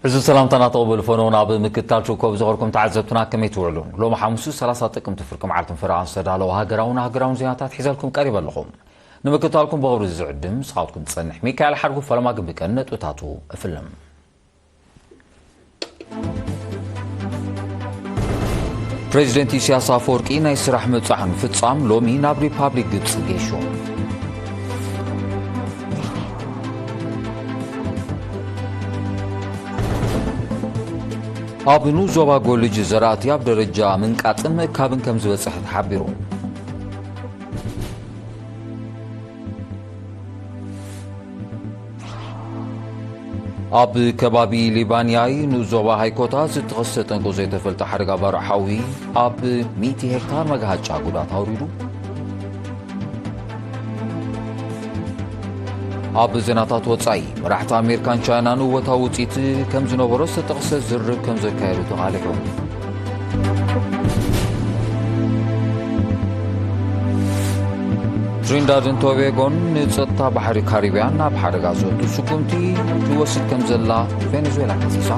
እዚ ሰላምታና ተቐበሉ ፈነው ናብ ምክትታል ትርከቡ ዝኸርኩም ተዓዘብትና ከመይ ትውዕሉ? ሎሚ ሓሙስ ሰላሳ ጥቅምቲ ፍርቂ መዓልትን ፈረቓን ዝተዳለወ ሃገራውን ኣህጉራውን ዜናታት ሒዘልኩም ቀሪበ ኣለኹ። ንምክትታልኩም ብኽብሪ ዝዕድም ስኻትኩም ዝጸንሕ ሚካኤል ሓድጉ ፈለማ ግን ብቀን ነጥብታቱ እፍልም። ፕሬዚደንት ኢሳያስ ኣፈወርቂ ናይ ስራሕ ምብጻሕ ንምፍጻም ሎሚ ናብ ሪፓብሊክ ግብጺ ገይሹ። ኣብ ንኡስ ዞባ ጎልጅ ዘራእቲ ኣብ ደረጃ ምንቃጽን ምእካብን ከም ዝበጽሐ ተሓቢሩ። ኣብ ከባቢ ሊባንያይ ንኡስ ዞባ ሃይኮታ ዝተኸስተ ጠንቁ ዘይተፈልጠ ሓደጋ ባርዕ ሓዊ ኣብ ሚእቲ ሄክታር መጋሃጫ ጉድኣት ኣውሪዱ። ኣብ ዜናታት ወጻኢ፣ መራሕቲ ኣሜሪካን ቻይናን እወታዊ ውጽኢት ከም ዝነበሮ ዝተጠቕሰ ዝርርብ ከም ዘካየዱ ተቓሊሑ። ትሪንዳድን ቶቤጎን ንጸጥታ ባሕሪ ካሪብያን ናብ ሓደጋ ዘእቱ ስጉምቲ ትወስድ ከም ዘላ ቬኔዙዌላ ከሲሳ።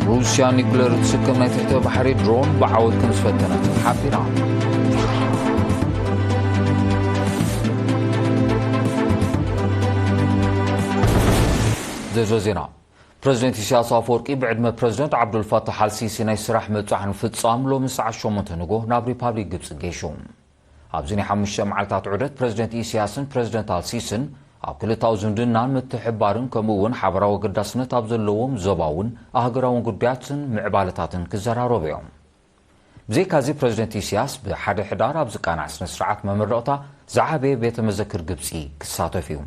ሩስያ ኒኩሌር እትስከም ናይ ትሕተ ባሕሪ ድሮን ብዓወት ከም ዝፈተነት ሓቢራ። ዝርዝር ዜና። ፕረዚደንት ኢሳያስ ኣፈወርቂ ብዕድመ ፕረዚደንት ዓብዱልፋታሕ ኣልሲሲ ናይ ስራሕ ምብጻሕ ንፍጻም ሎሚ ሰዓት ሸሞንተ ንጎ ናብ ሪፓብሊክ ግብጺ ገይሹ። ኣብዚ ናይ ሓሙሽተ መዓልታት ዑደት ፕረዚደንት ኢሳያስን ፕረዚደንት ኣልሲስን ኣብ ክልታዊ ዝምድናን ምትሕብባርን ከምኡ እውን ሓበራዊ ኣገዳስነት ኣብ ዘለዎም ዞባውን ኣህጉራውን ጉዳያትን ምዕባለታትን ክዘራረቡ እዮም። ብዘይካዚ ፕረዚደንት ኢሳያስ ብሓደ ሕዳር ኣብ ዝቃናዕ ስነ ስርዓት መመረቕታ ዝዓበየ ቤተ መዘክር ግብጺ ክሳተፍ እዩ።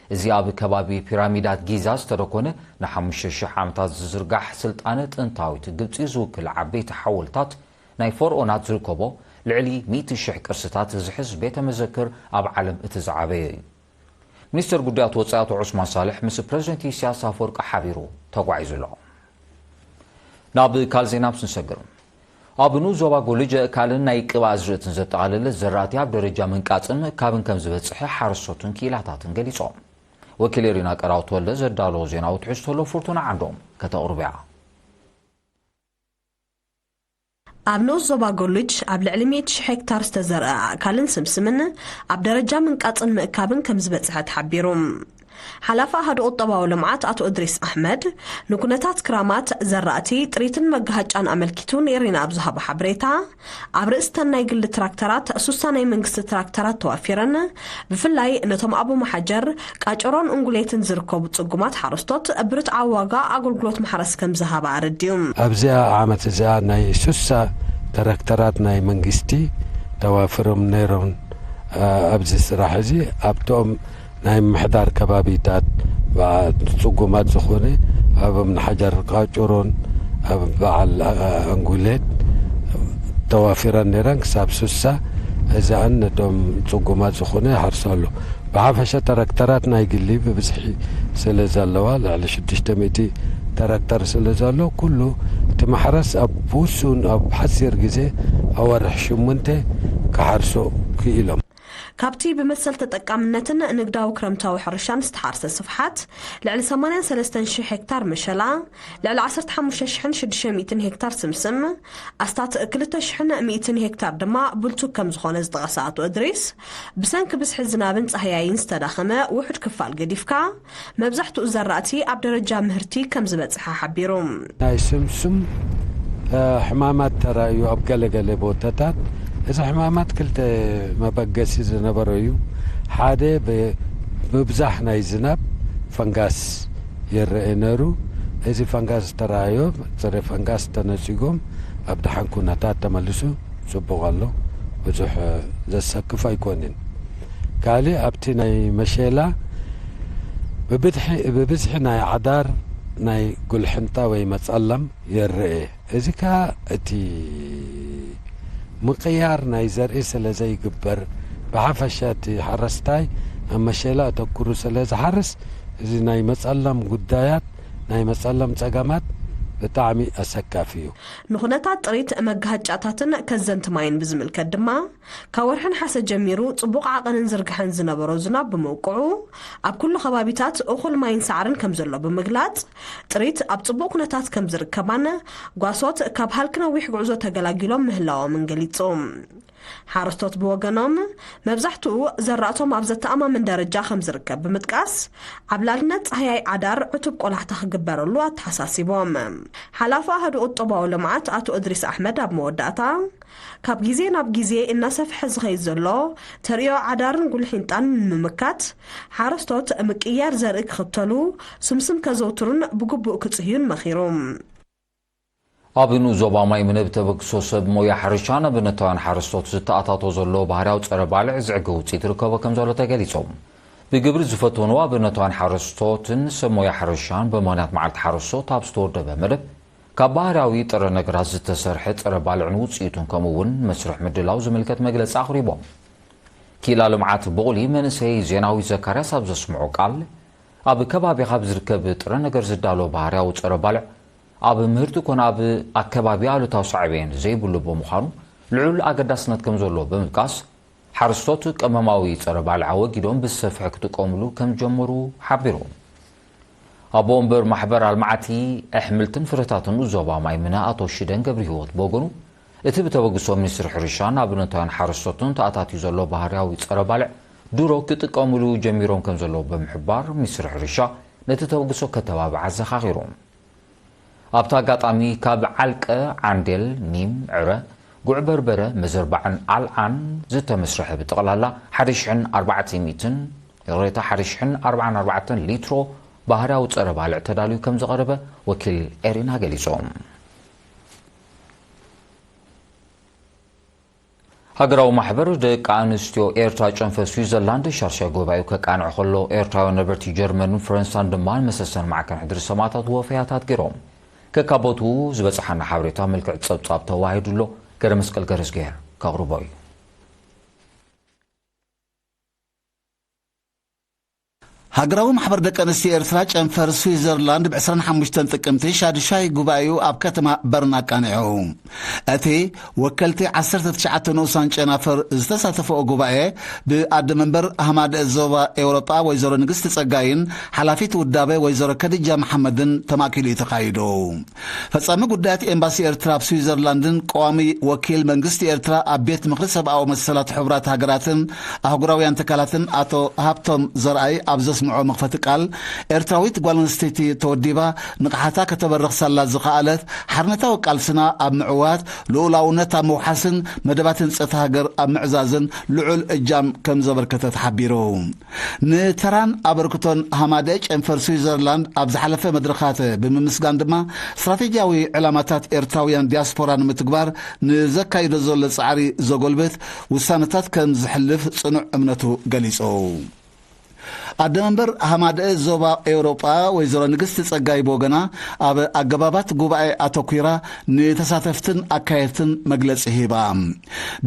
እዚ ኣብ ከባቢ ፒራሚዳት ጊዛ ዝተደኮነ ንሓሙሽተ ሽሕ ዓመታት ዝዝርጋሕ ስልጣነ ጥንታዊት ግብጺ ዝውክል ዓበይቲ ሓወልታት ናይ ፈርኦናት ዝርከቦ ልዕሊ ሚእቲ ሽሕ ቅርስታት ዝሕዝ ቤተ መዘክር ኣብ ዓለም እቲ ዝዓበየ እዩ። ሚኒስተር ጉዳያት ወጻኢ ኣቶ ዑስማን ሳልሕ ምስ ፕረዚደንት ኢሳያስ ኣፈወርቂ ሓቢሩ ተጓዒዙ ኣሎ። ናብ ካልእ ዜና ምስ ንሰግር፣ ኣብ ንኡስ ዞባ ጎልጅ ኣእካልን ናይ ቅብኣ ኣዝርእትን ዘጠቓለለ ዘራእቲ ኣብ ደረጃ ምንቃጽን ምእካብን ከም ዝበጽሐ ሓረስቶትን ክኢላታትን ገሊጾም። ወኪል ኤሪና ቀራው ተወልደ ዘዳለዎ ዜናዊ ትሕዝቶ ኣሎ፣ ፍርቱና ዓንዶም ከተቕርብያ። ኣብ ንኡስ ዞባ ጎልጅ ኣብ ልዕሊ ሚእቲ ሽሕ ሄክታር ዝተዘርአ ኣእካልን ስምስምን ኣብ ደረጃ ምንቃጽን ምእካብን ከም ዝበጽሐ ተሓቢሩ። ሓላፊ ኣሃዱ ቁጠባዊ ልምዓት ኣቶ እድሪስ ኣሕመድ፣ ንኩነታት ክራማት፣ ዘራእቲ፣ ጥሪትን መጋሃጫን ኣመልኪቱ ንኤሪና ኣብ ዝሃቦ ሓበሬታ፣ ኣብ ርእስተን ናይ ግሊ ትራክተራት ሱሳ ናይ መንግስቲ ትራክተራት ተዋፊረን፣ ብፍላይ ነቶም ኣቡ መሓጀር፣ ቃጭሮን እንጉሌትን ዝርከቡ ጽጉማት ሓረስቶት ብርትዓዊ ዋጋ ኣገልግሎት ማሕረስ ከም ዝሃባ ኣረዲኡ። ኣብዚኣ ዓመት እዚኣ ናይ ሱሳ ትራክተራት ናይ መንግስቲ ተዋፊሮም ነይሮም። እ፣ ኣብዚ ስራሕ እዚ ኣብቶም ናይ ምሕዳር ከባቢታት፣ ባ-፣ ጽጉማት ዝኾነ ኣብ እምኒ ሓጀር ቃጭሮን ኣብ በዓል፣ እ፣ እንጉሌት ተዋፊረን ነይረን ክሳብ ሱሳ እዚኣን ነቶም ጽጉማት ዝኾነ ይሓርሱ ኣሎ። ብሓፈሻ ትራክተራት ናይ ግሊ ብብዝሒ ስለ ዘለዋ፣ ልዕሊ ሽዱሽተ ሚእቲ ትራክተር ስለ ዘሎ፣ ኩሉ እቲ ማሕረስ ኣብ ውሱን፣ ኣብ ሓጺር ግዜ፣ ኣዋርሕ ሽሙንተ ክሓርሶ ክኢሎም። ካብቲ ብመሰል ተጠቃምነትን ንግዳዊ ክረምታዊ ሕርሻን ዝተሓርሰ ስፍሓት፣ ልዕሊ ሰማንያን ሰለስተን ሽሕ ሄክታር መሸላ፣ ልዕሊ ዓሰርተ ሓሙሽተ ሽሕን ሽዱሽተ ሚእትን ሄክታር ስምስም፣ ኣስታት ክልተ ሽሕን ሚእትን ሄክታር ድማ ብልቱግ ከም ዝኾነ ዝጠቐሰ ኣቶ እድሪስ፣ ብሰንኪ ብዝሒ ዝናብን ጻህያይን ዝተዳኸመ ውሑድ ክፋል ገዲፍካ፣ መብዛሕትኡ ዘራእቲ ኣብ ደረጃ ምህርቲ ከም ዝበጽሐ ሓቢሩ። ናይ ስምስም፣ እ፣ ሕማማት ተራእዩ ኣብ ገለገለ ቦታታት። እዚ ሕማማት ክልተ መበገሲ ዝነበሮ እዩ። ሓደ ብ-፣ ምብዛሕ ናይ ዝናብ ፈንጋስ ይረአ ነይሩ። እዚ ፈንጋስ ዝተራእዮ፣ ጽረ ፈንጋስ ተነጺጎም ኣብ ደሓን ኩነታት ተመልሱ ጽቡቕ ኣሎ። ብዙሕ ዘሰክፍ ኣይኮንን። ካልእ ኣብቲ ናይ መሸላ ብብዝሒ፣ ብብዝሒ ናይ ዓዳር ናይ ጉልሕንታ ወይ መጸለም ይረአ። እዚ ከኣ እቲ ምቕያር ናይ ዘርኢ ስለ ዘይግበር፣ ብሓፈሻ እቲ ሓረስታይ ኣብ መሸላ ኣተኩሩ ስለ ዝሓርስ፣ እዚ ናይ መጸለም ጉዳያት፣ ናይ መጸለም ጸገማት ብጣዕሚ ኣሰካፊ እዩ። ንኹነታት ጥሪት፣ መጋሃጫታትን ከዘንቲ ማይን ብዝምልከት ድማ፣ ካብ ወርሒ ነሓሰ ጀሚሩ ጽቡቕ ዓቐንን ዝርግሐን ዝነበሮ ዝናብ ብምውቅዑ፣ ኣብ ኩሉ ከባቢታት እኹል ማይን ሳዕርን ከም ዘሎ ብምግላጽ፣ ጥሪት ኣብ ጽቡቕ ኩነታት ከም ዝርከባን ጓሶት ካብ ሃልኪ ነዊሕ ጉዕዞ ተገላጊሎም ምህላዎምን ገሊጹ። ሓረስቶት ብወገኖም፣ መብዛሕትኡ ዘራእቶም ኣብ ዘተኣማምን ደረጃ ከም ዝርከብ ብምጥቃስ፣ ዓብላልነት ጻህያይ ኣዳር ዕቱብ ቆላሕታ ክግበረሉ ኣተሓሳሲቦም። ሓላፊ ኣሃዱ ቁጠባዊ ልምዓት ኣቶ እድሪስ ኣሕመድ ኣብ መወዳእታ፣ ካብ ግዜ ናብ ግዜ እናሰፍሐ ዝኸይድ ዘሎ ተርእዮ ኣዳርን ጉልሒንጣን ንምምካት፣ ሓረስቶት ምቅያር ዘርኢ ክኽተሉ፣ ስምስም ከዘውትሩን ብግቡእ ክጽህዩን መኺሩ። ኣብ ንኡስ ዞባ ማይ ምነ ብተበግሶ ሰብ ሞያ ሕርሻን ኣብነታውያን ሓረስቶት ዝተኣታቶ ዘሎ ባህርያዊ ጸረ ባልዕ ዝዕገ ውጽኢት ይርከቦ ከም ዘሎ ተገሊጹ። ብግብሪ ዝፈተኑ ኣብነታውያን ሓረስቶትን ሰብ ሞያ ሕርሻን ብምኽንያት መዓልቲ ሓረስቶት ኣብ ዝተወደበ መደብ ካብ ባህርያዊ ጥረ ነገራት ዝተሰርሐ ጸረ ባልዕን ውጽኢቱን ከምኡ እውን መስርሕ ምድላው ዝምልከት መግለጺ ኣቕሪቦም። ክኢላ ልምዓት ቡቕሊ መንእሰይ ዜናዊ ዘካርያስ ኣብ ዘስምዖ ቃል፣ ኣብ ከባቢኻ ብዝርከብ ጥረ ነገር ዝዳሎ ባህርያዊ ጸረ ባልዕ ኣብ ምህርቲ ኮነ ኣብ ኣከባቢ ኣሉታዊ ሳዕቤን ዘይብሉ ብምዃኑ ልዑል ኣገዳስነት ከም ዘለዎ ብምጥቃስ፣ ሓረስቶት ቀመማዊ ጸረ ባልዕ ኣወጊዶም ብዝሰፍሐ ክጥቀምሉ ከም ዝጀመሩ ሓቢሩ። ኣቦ ወንበር ማሕበር ኣልማዕቲ ኣሕምልትን ፍረታትን ዞባ ማይ ምነ ኣቶ ሽደን ገብረ ህይወት ብወገኑ፣ እቲ ብተበግሶ ሚኒስትሪ ሕርሻን ኣብነታውያን ሓረስቶትን ተኣታትዩ ዘሎ ባህርያዊ ጸረ ባልዕ ድሮ ክጥቀምሉ ጀሚሮም ከም ዘለዉ ብምሕባር፣ ሚኒስትሪ ሕርሻ ነቲ ተበግሶ ከተባብዕ ኣዘኻኺሩ። ኣብቲ ኣጋጣሚ ካብ ዓልቀ፣ ዓንዴል፣ ኒም፣ ዕረ፣ ጉዕ በርበረ፣ መዘርባዕን ኣልዓን ዝተመስርሐ ብጠቕላላ ሓደ ሽሕን ኣርባዕተ ሚእትን፣ ይቕሬታ፣ ሓደ ሽሕን ኣርባዓን ኣርባዕተን ሊትሮ ባህርያዊ ጸረ ባልዕ ተዳልዩ ከም ዝቐረበ ወኪል ኤሪና ገሊጾም። ሃገራዊ ማሕበር ደቂ ኣንስትዮ ኤርትራ ጨንፈር ስዊዘርላንድ ሻርሻይ ጉባኤኡ ከቃንዕ ከሎ፣ ኤርትራውያን ነበርቲ ጀርመንን ፈረንሳን ድማ ንመሰሰን ማዕከን ሕድሪ ሰማእታት ወፈያታት ገይሮም። ከካቦቱ ዝበጽሓና ሓበሬታ መልክዕ ጸብጻብ ተዋሂዱ ኣሎ። ገረ መስቀል ገረዝግሄር ከቕርቦ እዩ። ሃገራዊ ማሕበር ደቂ ኣንስትዮ ኤርትራ ጨንፈር ስዊዘርላንድ ብ ዕስራን ሓሙሽተን ጥቅምቲ ሻድሻይ ጉባኤኡ ኣብ ከተማ በርን ኣቃኒዑ። እቲ ወከልቲ ዓሰርተ ትሽዓተ ንኡሳን ጨናፍር ዝተሳተፈኦ ጉባኤ፣ ብኣደ መንበር ሃማደእ ዞባ ኤውሮጳ ወይዘሮ ንግስቲ ጸጋይን ሓላፊት ውዳበ ወይዘሮ ከድጃ መሓመድን ተማእኪሉ እዩ ተኻይዱ። ፈጻሚ ጉዳያት ኤምባሲ ኤርትራ ኣብ ስዊዘርላንድን ቀዋሚ ወኪል መንግስቲ ኤርትራ ኣብ ቤት ምኽሪ ሰብኣዊ መሰላት ሕቡራት ሃገራትን ኣህጉራውያን ትካላትን ኣቶ ሃብቶም ዘርኣይ ኣብ ዘስምዖ መኽፈቲ ቃል፣ ኤርትራዊት ጓል ኣንስተይቲ ተወዲባ ንቕሓታ ከተበርኽ ሳላ ዝኸኣለት፣ ሓርነታዊ ቃልስና ኣብ ምዕዋት፣ ልኡላውነት ኣብ ምውሓስን መደባት ህንጸት ሃገር ኣብ ምዕዛዝን ልዑል እጃም ከም ዘበርከተ ተሓቢሩ። ንተራን ኣበርክቶን ሃማደ ጨንፈር ስዊዘርላንድ ኣብ ዝሓለፈ መድረኻት ብምምስጋን ድማ፣ ስትራቴጂያዊ ዕላማታት ኤርትራውያን ዲያስፖራ ንምትግባር ንዘካይዶ ዘሎ ጻዕሪ ዘጎልብት ውሳነታት ከም ዝሕልፍ ጽኑዕ እምነቱ ገሊጹ። ኣደ መንበር ሃማደ ዞባ ኤውሮጳ ወይዘሮ ንግስቲ ጸጋይ ብወገና፣ ኣብ ኣገባባት ጉባኤ ኣተኲራ ንተሳተፍትን ኣካየድትን መግለጺ ሂባ።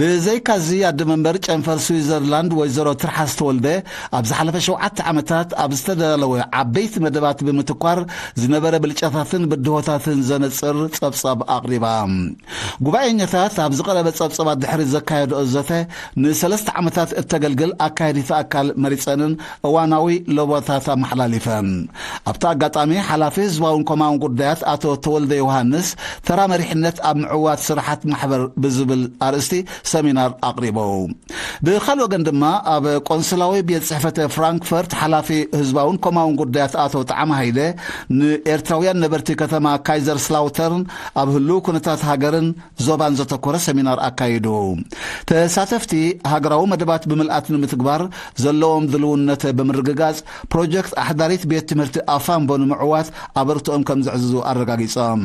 ብዘይካዚ፣ ኣደ መንበር ጨንፈር ስዊዘርላንድ ወይዘሮ ትርሓስ ተወልደ፣ ኣብ ዝሓለፈ ሸውዓተ ዓመታት ኣብ ዝተዳለወ ዓበይቲ መደባት ብምትኳር ዝነበረ ብልጫታትን ብድሆታትን ዘነጽር ጸብጻብ ኣቕሪባ። ጉባኤኛታት ኣብ ዝቐረበ ጸብጻባት ድሕሪ ዘካየድኦ ዘተ፣ ንሰለስተ ዓመታት እተገልግል ኣካያዲት ኣካል መሪጸንን እዋናዊ ለበዋታት ኣመሓላሊፈን። ኣብቲ ኣጋጣሚ፣ ሓላፊ ህዝባውን ኮማውን ጉዳያት ኣቶ ተወልደ ዮሃንስ፣ ተራ መሪሕነት ኣብ ምዕዋት ስራሓት ማሕበር ብዝብል ኣርእስቲ ሰሚናር ኣቕሪቡ። ብኻልእ ወገን ድማ፣ ኣብ ቆንስላዊ ቤት ጽሕፈት ፍራንክፈርት ሓላፊ ህዝባውን ኮማውን ጉዳያት ኣቶ ጣዕመ ሃይለ፣ ንኤርትራውያን ነበርቲ ከተማ ካይዘር ስላውተርን ኣብ ህሉው ኩነታት ሃገርን ዞባን ዘተኮረ ሰሚናር ኣካይዱ። ተሳተፍቲ፣ ሃገራዊ መደባት ብምልኣት ንምትግባር ዘለዎም ድልውነት ብምርግጋጽ፣ ፕሮጀክት ኣሕዳሪት ቤት ትምህርቲ ኣፋምቦ ንምዕዋት ኣበርትኦም ከም ዘዕዝዙ ኣረጋጊጾም።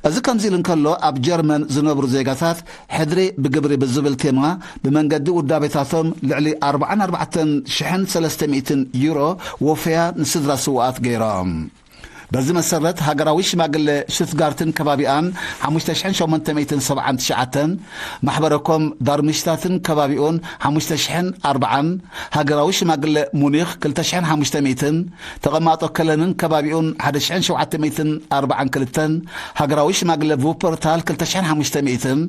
እዚ ከምዚ ኢሉ እንከሎ፣ ኣብ ጀርመን ዝነብሩ ዜጋታት፣ ሕድሪ ብግብሪ ብዝብል ቴማ፣ ብመንገዲ ውዳቤታቶም ልዕሊ ኣርባዓን ኣርባዕተን ሽሕን ሰለስተ ሚእትን ዩሮ ወፈያ ንስድራ ስውኣት ገይሮም። በዚ መሰረት ሃገራዊ ሽማግለ ሽቱትጋርትን ከባቢኣን ሓሙሽተ ሽሕን ሸሞንተ ሚእትን ሰብዓን ትሽዓተን፣ ማሕበረኮም ዳርምሽታትን ከባቢኡን ሓሙሽተ ሽሕን ኣርባዓን፣ ሃገራዊ ሽማግለ ሙኒኽ ክልተ ሽሕን ሓሙሽተ ሚእትን፣ ተቐማጦ ከለንን ከባቢኡን ሓደ ሽሕን ሸውዓተ ሚእትን ኣርባዓን ክልተን፣ ሃገራዊ ሽማግለ ቩፐርታል ክልተ ሽሕን ሓሙሽተ ሚእትን፣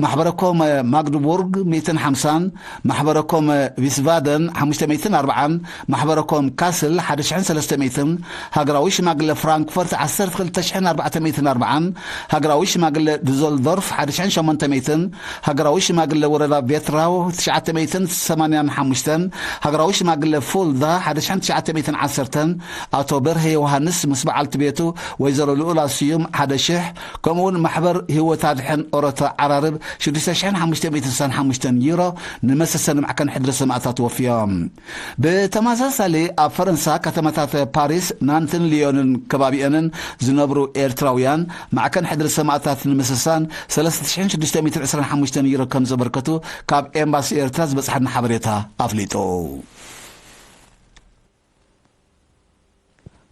ማሕበረኮም ማግድቡርግ ሚእትን ሓምሳን፣ ማሕበረኮም ቪስቫደን ሓሙሽተ ሚእትን ኣርባዓን፣ ማሕበረኮም ካስል ሓደ ሽሕን ሰለስተ ሚእትን፣ ሃገራዊ ሽማግለ ፍራንክፈርት ዓሰርተ ክልተ ሽሕን ኣርባዕተ ሚእትን ኣርባዓን፣ ሃገራዊ ሽማግለ ዱዞልዶርፍ ሓደ ሽሕን ሸሞንተ ሚእትን፣ ሃገራዊ ሽማግለ ወረዳ ቬትራው ትሽዓተ ሚእትን ሰማንያን ሓሙሽተን፣ ሃገራዊ ሽማግለ ፉልዳ ሓደ ሽሕን ትሽዓተ ሚእትን ዓሰርተን፣ ኣቶ በርሀ ዮሃንስ ምስ በዓልቲ ቤቱ ወይዘሮ ልኡላ ስዩም ሓደ ሽሕ፣ ከምኡውን ማሕበር ህይወት ኣድሕን ኦሮቶ ዓራርብ ሽዱሽተ ሽሕን ሓሙሽተ ሚእትን ስሳን ሓሙሽተን ዩሮ ንመሰሰኒ ማዕከን ሕድሪ ሰማእታት ወፍዮም። ብተመሳሳሊ ኣብ ፈረንሳ ከተማታት ፓሪስ፣ ናንትን ሊዮንን ከባቢኦንን ዝነብሩ ኤርትራውያን ማዕከን ሕድሪ ሰማእታት ንምስሳን ሰለስተ ሽሕን ሽዱሽተ ሚእትን ዕስራን ሓሙሽተን ዩሮ ከም ዘበርከቱ ካብ ኤምባሲ ኤርትራ ዝበጽሓና ሓበሬታ ኣፍሊጡ።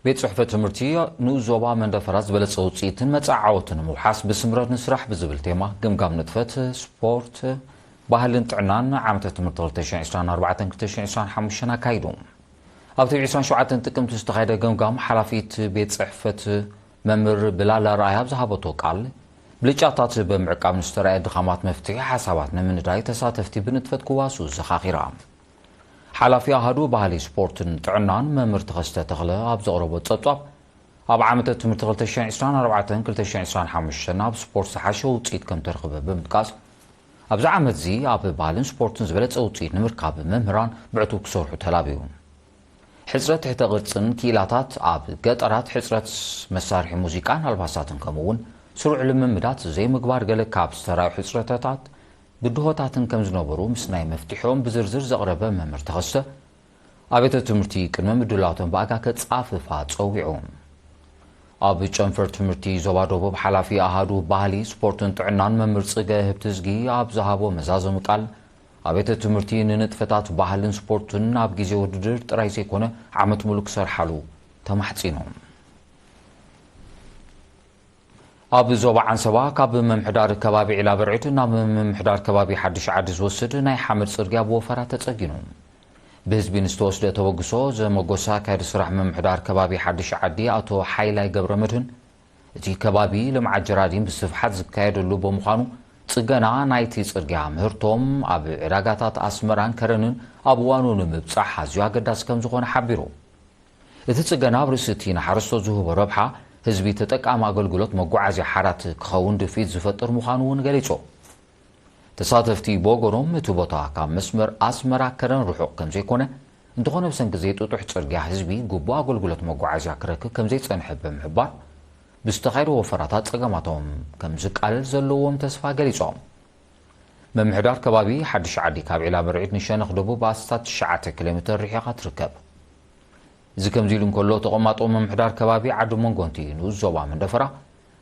ቤት ጽሕፈት ትምህርቲ ንኡስ ዞባ መንደፈራ ዝበለጸ ውጽኢትን መጻኢ ዓወትን ንምውሓስ ብስምረት ንስራሕ ብዝብል ቴማ ግምጋም ንጥፈት ስፖርት፣ ባህልን ጥዕናን ዓመተ ትምህርቲ ክልተ ሽሕን ዕስራን ኣርባዕተን ክልተ ሽሕን ዕስራን ሓሙሽተን ኣካይዱ። ኣብቲ ዕስራን ሸውዓተን ጥቅምቲ ዝተኻየደ ገምጋም ሓላፊት ቤት ጽሕፈት መምህር ብላላ ረኣያ ኣብ ዝሃበቶ ቃል፣ ብልጫታት ብምዕቃብ ንዝተራእየ ድኻማት መፍትሒ ሓሳባት ንምንዳይ ተሳተፍቲ ብንጥፈት ክዋሱ ዘኻኺራ። ሓላፊ ኣሃዱ ባህሊ ስፖርትን ጥዕናን መምህር ተኸስተ ተኽለ ኣብ ዘቕረቦ ጸብጻብ፣ ኣብ ዓመተ ትምህርቲ ክልተ ሽሕን ዕስራን ኣርባዕተን ክልተ ሽሕን ዕስራን ሓሙሽተን ኣብ ስፖርት ዝሓሸ ውጽኢት ከም ተረኽበ ብምጥቃስ፣ ኣብዚ ዓመት እዚ ኣብ ባህልን ስፖርትን ዝበለጸ ውጽኢት ንምርካብ መምህራን ብዕቱብ ክሰርሑ ተላብዩ። ሕጽረት ትሕተ ቅርጽን ክኢላታት ኣብ ገጠራት ሕጽረት መሳርሒ ሙዚቃን ኣልባሳትን ከምኡ እውን ስሩዕ ልምምዳት ዘይምግባር ገለ ካብ ዝተራእዩ ሕጽረተታት ብድሆታትን ከም ዝነበሩ ምስ ናይ መፍትሒኦም ብዝርዝር ዘቕረበ መምህር ተኸስተ፣ ኣብያተ ትምህርቲ ቅድመ ምድላዋቶም ብኣጋ ከጻፍፋ ጸዊዑ። ኣብ ጨንፈር ትምህርቲ ዞባ ደቡብ ሓላፊ ኣሃዱ ባህሊ ስፖርትን ጥዕናን መምህር ጽገ ህብትዝጊ ኣብ ዝሃቦ መዛዘሚ ቃል፣ ኣብያተ ትምህርቲ ንንጥፈታት ባህልን ስፖርትን ኣብ ግዜ ውድድር ጥራይ ዘይኮነ ዓመት ሙሉእ ክሰርሓሉ ተማሕጺኑ። ኣብ ዞባ ዓንሰባ ካብ ምምሕዳር ከባቢ ዒላ በርዒድ ናብ ምምሕዳር ከባቢ ሓድሽ ዓዲ ዝወስድ ናይ ሓመድ ጽርግያ ብወፈራ ተጸጊኑ። ብህዝቢ ንዝተወስደ ተበግሶ ዘመጎሰ ኣካያዲ ስራሕ ምምሕዳር ከባቢ ሓድሽ ዓዲ ኣቶ ሓይላይ ገብረ መድህን፣ እቲ ከባቢ ልምዓት ጀራዲን ብስፍሓት ዝካየደሉ ብምዃኑ፣ ጽገና ናይቲ ጽርግያ ምህርቶም ኣብ ዕዳጋታት ኣስመራን ከረንን ኣብ እዋኑ ንምብጻሕ ኣዝዩ ኣገዳሲ ከም ዝኾነ ሓቢሩ። እቲ ጽገና ኣብ ርእሲ እቲ ንሓረስቶት ዝህቦ ረብሓ፣ ህዝቢ ተጠቃሚ ኣገልግሎት መጓዓዝያ ሓራት ክኸውን ድፍኢት ዝፈጥር ምዃኑ እውን ገሊጹ። ተሳተፍቲ ብወገኖም፣ እቲ ቦታ ካብ መስመር ኣስመራ ከረን ርሑቕ ከም ዘይኮነ፣ እንተኾነ ብሰንኪ ዘይጥጡሕ ጽርግያ ህዝቢ ግቡእ ኣገልግሎት መጓዓዝያ ክረክብ ከም ዘይጸንሐ ብምሕባር፣ ብዝተኻየደ ወፈራታት ጸገማቶም ከም ዝቃለል ዘለዎም ተስፋ ገሊጾም። ምምሕዳር ከባቢ ሓድሽ ዓዲ ካብ ዒላ መርዒት ንሸነኽ ደቡብ ኣስታት ትሽዓተ ኪሎ ሜትር ርሒቓ ትርከብ። እዚ ከምዚ ኢሉ እንከሎ፣ ተቐማጦ ምምሕዳር ከባቢ ዓዲ መንጎንቲ ንኡስ ዞባ መንደፈራ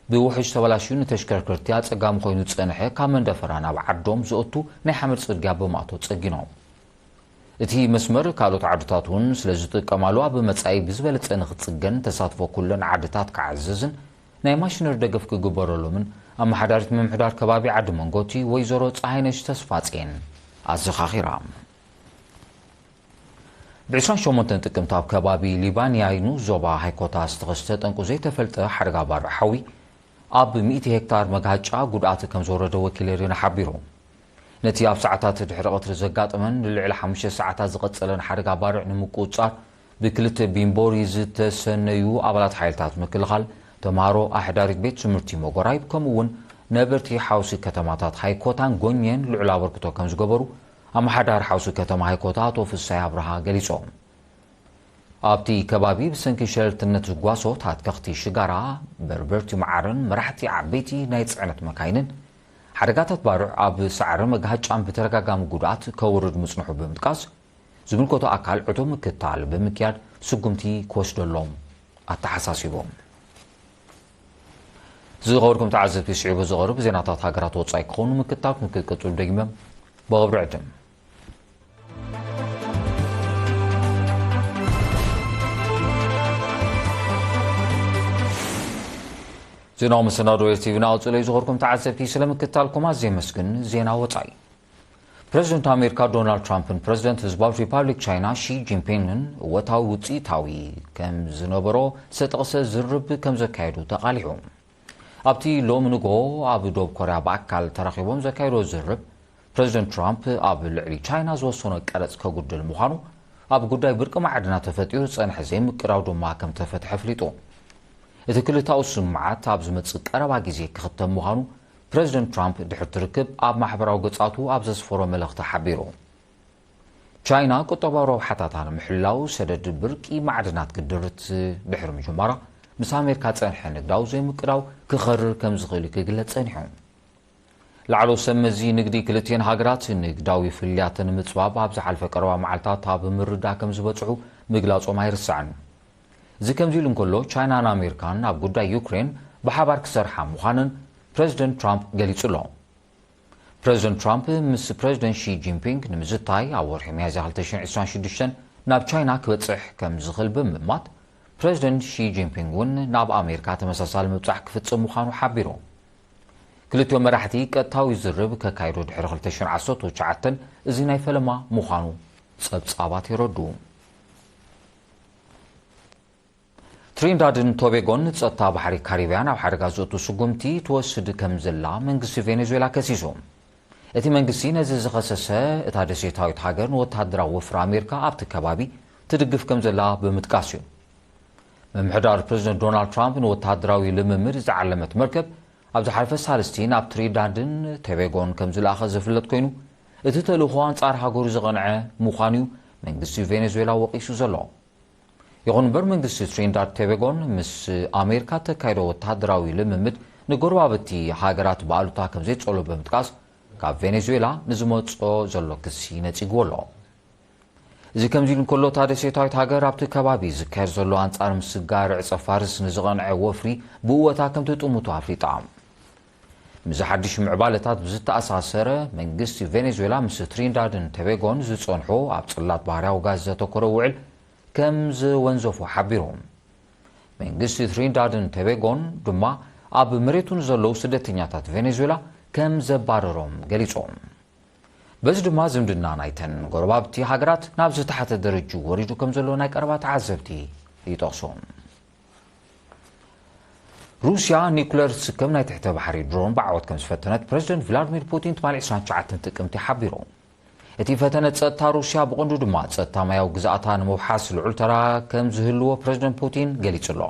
ብውሕጅ ተበላሽዩ ንተሽከርከርቲ ኣጸጋሚ ኮይኑ ዝጸንሐ ካብ መንደፈራ ናብ ዓዶም ዘእቱ ናይ ሓመድ ጽርግያ ብማእቶ ጸጊኖም። እቲ መስመር ካልኦት ዓድታት እውን ስለ ዝጥቀማሉ ኣብ መጻኢ ብዝበለጸ ንክጽገን ተሳትፎ ኩለን ዓድታት ክዓዝዝን ናይ ማሽነሪ ደገፍ ክግበረሎምን ኣመሓዳሪት ምምሕዳር ከባቢ ዓዲ መንጎቲ ወይዘሮ ፀሃይነሽ ተስፋጼን ኣዘኻኺራ። ብ ዕስራን ሸሞንተን ጥቅምቲ ኣብ ከባቢ ሊባንያ ንኡስ ዞባ ሃይኮታ ዝተኸስተ ጠንቁ ዘይተፈልጠ ሓደጋ ባርዕ ሓዊ ኣብ ሚእቲ ሄክታር መግሃጫ ጉድኣት ከም ዘውረደ ወኪል ሬድዮና ሓቢሩ። ነቲ ኣብ ሰዓታት ድሕሪ ቀትሪ ዘጋጠመን ንልዕሊ ሓሙሽተ ሰዓታት ዝቐጸለን ሓደጋ ባርዕ ንምቁጽጻር ብክልተ ቢምቦሪ ዝተሰነዩ ኣባላት ሓይልታት ምክልኻል፣ ተምሃሮ፣ ኣሕዳሪት ቤት ትምህርቲ መጎራይብ፣ ከምኡ እውን ነበርቲ ሓውሲ ከተማታት ሃይኮታን ጎኘን ልዑል ኣበርክቶ ከም ዝገበሩ ኣመሓዳሪ ሓውሲ ከተማ ሃይኮታ ኣቶ ፍሳይ ኣብርሃ ገሊጾም። ኣብቲ ከባቢ ብሰንኪ ሸለልትነት ዝጓሶ ታትከኽቲ ሽጋራ፣ በርበርቲ መዓርን መራሕቲ ዓበይቲ ናይ ጽዕነት መካይንን ሓደጋታት ባርዕ ኣብ ሳዕሪ መግሃጫን ብተደጋጋሚ ጉድኣት ከውርድ ምጽንሑ ብምጥቃስ፣ ዝምልከቶ ኣካል ዕቱብ ምክትታል ብምክያድ ስጉምቲ ክወስደሎም ኣተሓሳሲቦም። ዝኸበርኩም ተዓዘብቲ፣ ስዒቡ ዝቐርብ ዜናታት ሃገራት ወጻኢ ክኸውን ምክትታልኩም ክትቅጽሉ ደጊመ ብኽብሪ ዕድም። ዜናዊ መሰናዶ ኤርቲቪ ናቕጽሎ እዩ። ዝኸርኩም ተዓዘብቲ፣ ስለ ምክትታልኩም ኣዝየ የመስግን። ዜና ወጻኢ። ፕረዚደንት ኣሜሪካ ዶናልድ ትራምፕን ፕረዚደንት ህዝባዊ ሪፓብሊክ ቻይና ሺ ጂንፒንግን እወታዊ ውጽኢታዊ ከም ዝነበሮ ዝተጠቕሰ ዝርርብ ከም ዘካየዱ ተቓሊዑ። ኣብቲ ሎሚ ንግሆ ኣብ ዶብ ኮርያ ብኣካል ተራኺቦም ዘካየድዎ ዝርርብ፣ ፕረዚደንት ትራምፕ ኣብ ልዕሊ ቻይና ዝወሰኖ ቀረጽ ከጉድል ምዃኑ፣ ኣብ ጉዳይ ብርቂ ማዕድናት ተፈጢሩ ዝጸንሐ ዘይምቅዳው ድማ ከም ተፈትሐ ኣፍሊጡ። እቲ ክልታኡ ስምምዓት ኣብ ዝመጽእ ቀረባ ግዜ ክኽተም ምዃኑ ፕረዚደንት ትራምፕ ድሕሪ እቲ ርክብ ኣብ ማሕበራዊ ገጻቱ ኣብ ዘስፈሮ መልእኽቲ ሓቢሩ። ቻይና ቁጠባዊ ረብሓታታ ንምሕላው ሰደድ ብርቂ ማዕድናት ክድርት ድሕሪ ምጅማራ፣ ምስ ኣሜሪካ ዝጸንሐ ንግዳዊ ዘይምቅዳው ክኸርር ከም ዝኽእል እዩ ክግለጽ ጸኒሑ። ላዕለዎት ሰብ መዚ ንግዲ ክልቲኤን ሃገራት ንግዳዊ ፍልልያተን ንምጽባብ ኣብ ዝሓለፈ ቀረባ መዓልታት ኣብ ምርዳእ ከም ዝበጽሑ ምግላጾም ኣይርሳዕን። እዚ ከምዚ ኢሉ እንከሎ፣ ቻይናን ኣሜሪካን ኣብ ጉዳይ ዩክሬን ብሓባር ክሰርሓ ምዃነን ፕረዚደንት ትራምፕ ገሊጹ ኣሎ። ፕረዚደንት ትራምፕ ምስ ፕረዚደንት ሺ ጂንፒንግ ንምዝታይ ኣብ ወርሒ ሚያዝያ ክልተ ሽሕን ዕስራን ሽዱሽተን ናብ ቻይና ክበጽሕ ከም ዝኽእል ብምእማት፣ ፕረዚደንት ሺ ጂንፒንግ እውን ናብ ኣሜሪካ ተመሳሳሊ ምብጻሕ ክፍጽም ምዃኑ ሓቢሩ። ክልቲኦም መራሕቲ ቀጥታዊ ዝርብ ከካይዱ ድሕሪ ክልተ ሽሕን ዓሰርተ ትሽዓተን እዚ ናይ ፈለማ ምዃኑ ጸብጻባት የረድኡ። ትሪንዳድን ቶቤጎን ጸጥታ ባሕሪ ካሪብያን ኣብ ሓደጋ ዘእቱ ስጉምቲ ትወስድ ከም ዘላ መንግስቲ ቬኔዙዌላ ከሲሱ። እቲ መንግስቲ ነዚ ዝኸሰሰ፣ እታ ደሴታዊት ሃገር ንወተሃደራዊ ወፍሪ ኣሜሪካ ኣብቲ ከባቢ ትድግፍ ከም ዘላ ብምጥቃስ እዩ። ምምሕዳር ፕረዚደንት ዶናልድ ትራምፕ ንወተሃደራዊ ልምምድ ዝዓለመት መርከብ ኣብ ዝሓለፈ ሳልስቲ ናብ ትሪንዳድን ቶቤጎን ከም ዝለኣኸ ዝፍለጥ ኮይኑ፣ እቲ ተልእኾ ኣንጻር ሃገሩ ዝቐንዐ ምዃኑ እዩ መንግስቲ ቬኔዙዌላ ወቒሱ ዘሎ። ይኹን እምበር፣ መንግስቲ ትሪንዳድ ቶቤጎን ምስ ኣሜሪካ ተካይዶ ወተሃደራዊ ልምምድ ንጎረባብቲ ሃገራት ብኣሉታ ከም ዘይጸሎ ብምጥቃስ፣ ካብ ቬኔዙዌላ ንዝመጾ ዘሎ ክሲ ነጺግዎ ኣሎ። እዚ ከምዚ ኢሉ እንከሎ፣ እታ ደሴታዊት ሃገር ኣብቲ ከባቢ ዝካየድ ዘሎ ኣንጻር ምስጋር ዕጸ ፋርስ ንዝቐንዐ ወፍሪ ብእወታ ከም ትጥምቶ ኣፍሊጣ። ምስዚ ሓድሽ ምዕባለታት ብዝተኣሳሰረ፣ መንግስቲ ቬኔዙዌላ ምስ ትሪንዳድን ቶቤጎን ዝጸንሖ ኣብ ጽላት ባህርያዊ ጋዝ ዘተኮረ ውዕል ከም ዝወንዘፎ ሓቢሩ። መንግስቲ ትሪንዳድን ቶቤጎን ድማ ኣብ መሬቱ ንዘለዉ ስደተኛታት ቬኔዙዌላ ከም ዘባረሮም ገሊጾም። በዚ ድማ ዝምድና ናይተን ጎረባብቲ ሃገራት ናብ ዝተሓተ ደረጅኡ ወሪዱ ከም ዘሎ ናይ ቀረባ ተዓዘብቲ ይጠቕሱ። ሩስያ ኒኩለር ዝስከም ናይ ትሕተ ባሕሪ ድሮን ብዓወት ከም ዝፈተነት ፕረዚደንት ቭላድሚር ፑቲን ትማሊ ዕስራን ትሽዓተን ጥቅምቲ ሓቢሩ። እቲ ፈተነ ጸጥታ ሩስያ ብቐንዱ ድማ ጸጥታ ማያዊ ግዝኣታ ንምውሓስ ልዑል ተራ ከም ዝህልዎ ፕረዚደንት ፑቲን ገሊጹ ኣሎ።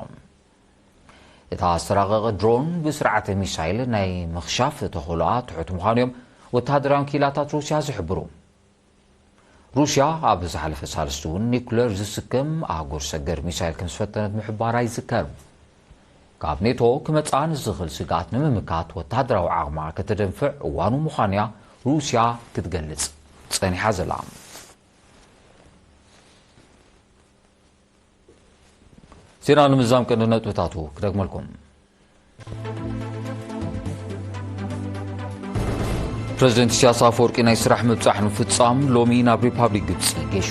እታ ዝተራቐቐ ድሮን ብስርዓተ ሚሳይል ናይ ምኽሻፍ ተኽእሎኣ ትሑት ምዃኑ እዮም ወተሃደራውያን ክኢላታት ሩስያ ዝሕብሩ። ሩስያ ኣብ ዝሓለፈ ሳልስቲ እውን ኒኩለር ዝስከም ኣህጉር ሰገር ሚሳይል ከም ዝፈተነት ምሕባራ ይዝከር። ካብ ኔቶ ክመጽኣ ንዝኽእል ስግኣት ንምምካት ወተሃደራዊ ዓቕማ ከተደንፍዕ እዋኑ ምዃኑ እያ ሩስያ ክትገልጽ ጸኒሓ ዘላ። ዜና ንምዝዛም ቀንዲ ነጥብታቱ ክደግመልኩም። ፕረዚደንት ኢሳያስ ኣፈወርቂ ናይ ስራሕ ምብጻሕ ንምፍጻም ሎሚ ናብ ሪፓብሊክ ግብጺ ገሹ።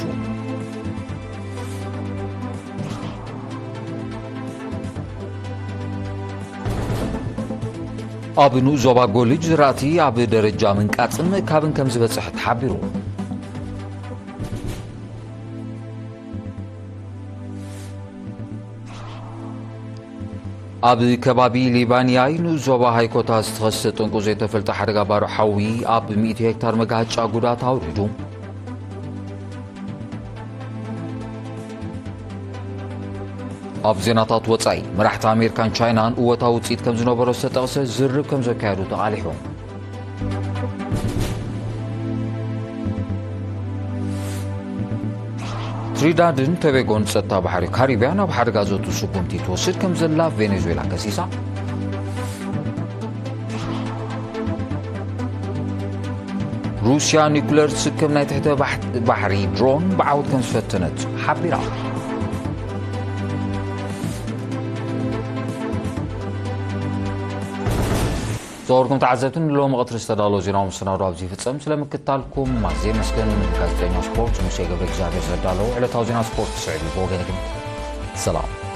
ኣብ ንኡስ ዞባ ጎልጅ ዝራእቲ ኣብ ደረጃ ምንቃጽን ምእካብን ከም ዝበጽሐ ተሓቢሩ። ኣብ ከባቢ ሊባንያይ ንኡስ ዞባ ሃይኮታ ዝተኸስተ ጠንቁ ዘይተፈልጠ ሓደጋ ባርዕ ሓዊ ኣብ ሚእቲ ሄክታር መጋጫ ጉዳት ኣውሪዱ። ኣብ ዜናታት ወጻኢ፣ መራሕቲ ኣሜሪካን ቻይናን እወታዊ ውጽኢት ከም ዝነበሮ ዝተጠቕሰ ዝርርብ ከም ዘካየዱ ተቓሊሑ። ትሪዳድን ቶቤጎን ጸጥታ ባሕሪ ካሪብያን ኣብ ሓደጋ ዘእቱ ስጉምቲ ትወስድ ከም ዘላ ቬኔዙዌላ ከሲሳ። ሩስያ ኒኩለር ትስከም ናይ ትሕተ ባሕ-፣ ባሕሪ ድሮን ብዓወት ከም ዝፈተነት ሓቢራ። ዝኸበርኩም ተዓዘብቲ፣ ንሎሚ ቀትሪ ዝተዳለወ ዜናዊ መሰናዶ ኣብዚ ይፍጸም። ስለ ምክትታልኩም ኣዝየ የመስግን። ጋዜጠኛ ስፖርት ሙሴ ገብረ እግዚኣብሔር ዘዳለዎ ዕለታዊ ዜና ስፖርት ክስዕብ እዩ። ብወገንኩም ሰላም።